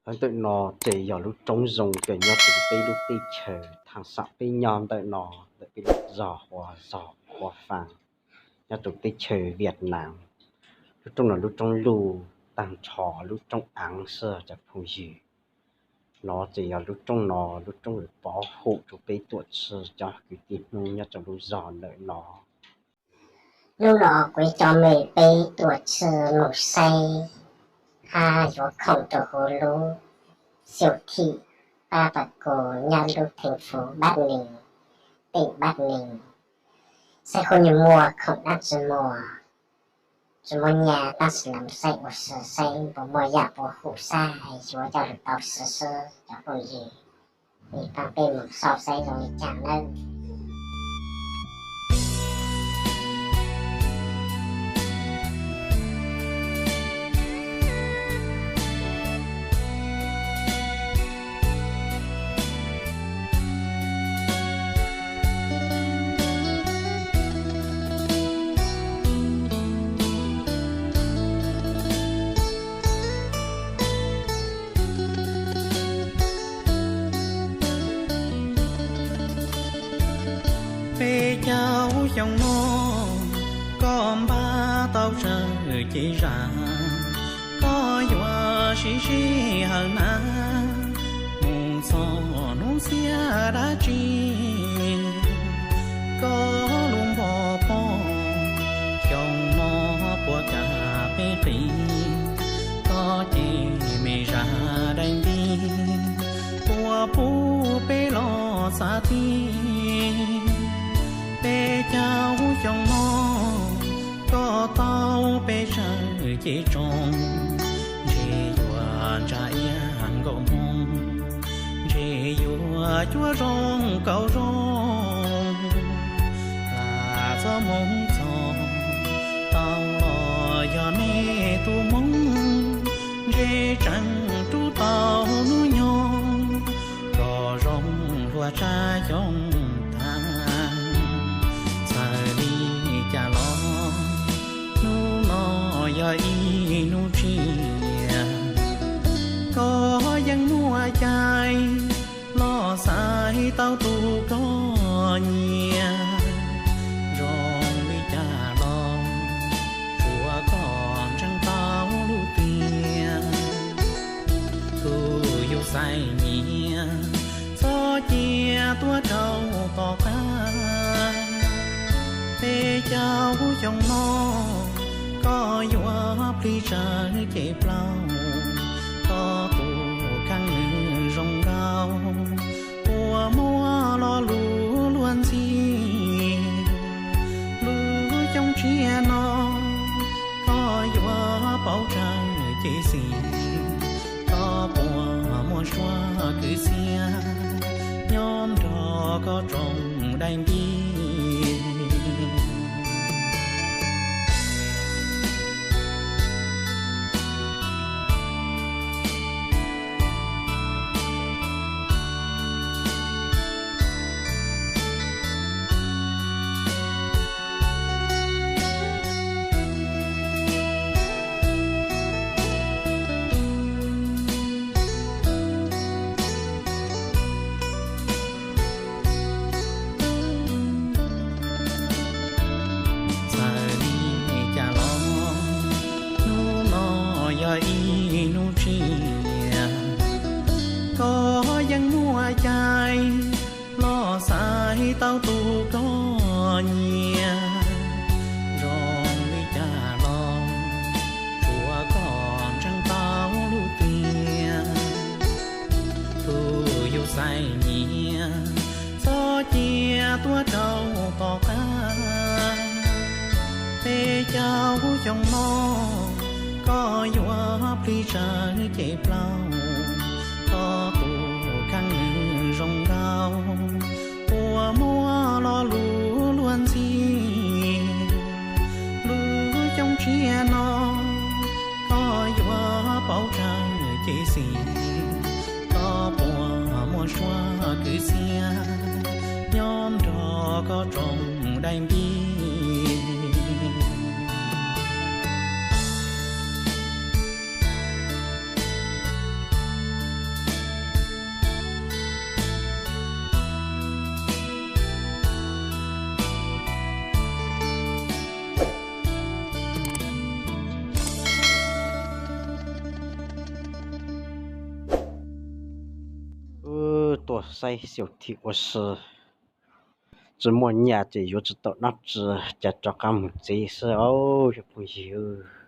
Hov ntawm no ces yog lub roob zoo kawg nyob rau peb lub teb chaws thaam xam peb nyob ntawm no, ntawm peb lub zog hu ua zog Khua Fas, nyob rau teb chaws Viaj Nam. Lub roob no lub roob luj tag nrho, lub roob aav xwb cov phooj ywg. No ces yog lub roob no, lub roob uas pov hum rau peb tuam txhij cov kwv tij Hmoob nyob rau lub zog ntawm no. Hnub no kuv coj mej peb tuam txhij mus saib hab yuav khoom rau huv lub siêu thị Papago nyob lub theem fuv Bắc Ninh, tỉnh Bắc Ninh. Saib huv nws muaj khoom dlaab tsi muaj, tsi muaj nyaj, tab sis lam saib ua si saib puas muaj yaam puas hum sab yuav coj lug tau siv xwb cov phooj ywg. Peb mus xauj saib zoo li cas nawb. Peb caug xyoo no koj npaj tau tsawg cev zam, koj yuav sib sib hawm na mus txog hnub xiab dab tsi. Koj lub npog pob xyoo no puas kam peb qis, koj ces me zaj dai nti puas pub peb los xav tib. Peb caug xyoo no koj tau peb tsawg cev tsoos, ntshe yuav ntsa iab nkaus hmoo, ntshe yuav cuab zoo kaum zoo. Lam txoj hmoo txog tau los yog nej tus hmoo, ntshe tseem rub tau hnub nyoog kom zoo luag tsab xyoo tag. Txawm li cas los hnub no yog ib hnub tshiab, koj yeej muaj cai los xaiv tau tus koj nyiam. Zoo li cas los tsuav koj ntseeg tau lub tiag, kuv yuav xaiv nyiam, txhob cia tuaj rau tom qab. Peb caug xyoo no koj yuav plig tsawg cev plaub, koj tus kheej zoo nkauj uas muaj lo lus luag ntxhi. Lub xyoo tshiab no koj yuav paub tsawg cev xim, koj puas muaj suab kwv txhiaj nyob nrog koj tsoom dai nti. Txawm li cas los hnub no yog ib hnub tshiab, koj yeej muaj cai los xaiv tau tus koj nyiam. Zoo li cas los tsuav koj ntseeg tau lub tiag, kuv yuav xaiv nyiam, txhob cia tuaj rau tom qab. Peb caug xyoo no koj yuav plig tsawg cev plaub, koj tus kheej zoo nkauj uas muaj lo lus luag ntxhi. Lub xyoo tshiab no koj yuav paub tsawg cev xim, koj puas muaj suab kwv txhiaj nyob nrog koj tsoom dai nti. Ua saib xyaum thim ua si, tsis muaj nyaj ces yuav tsis tau dab tsi, cas rov qab mus tsev xwb os cov phooj ywg.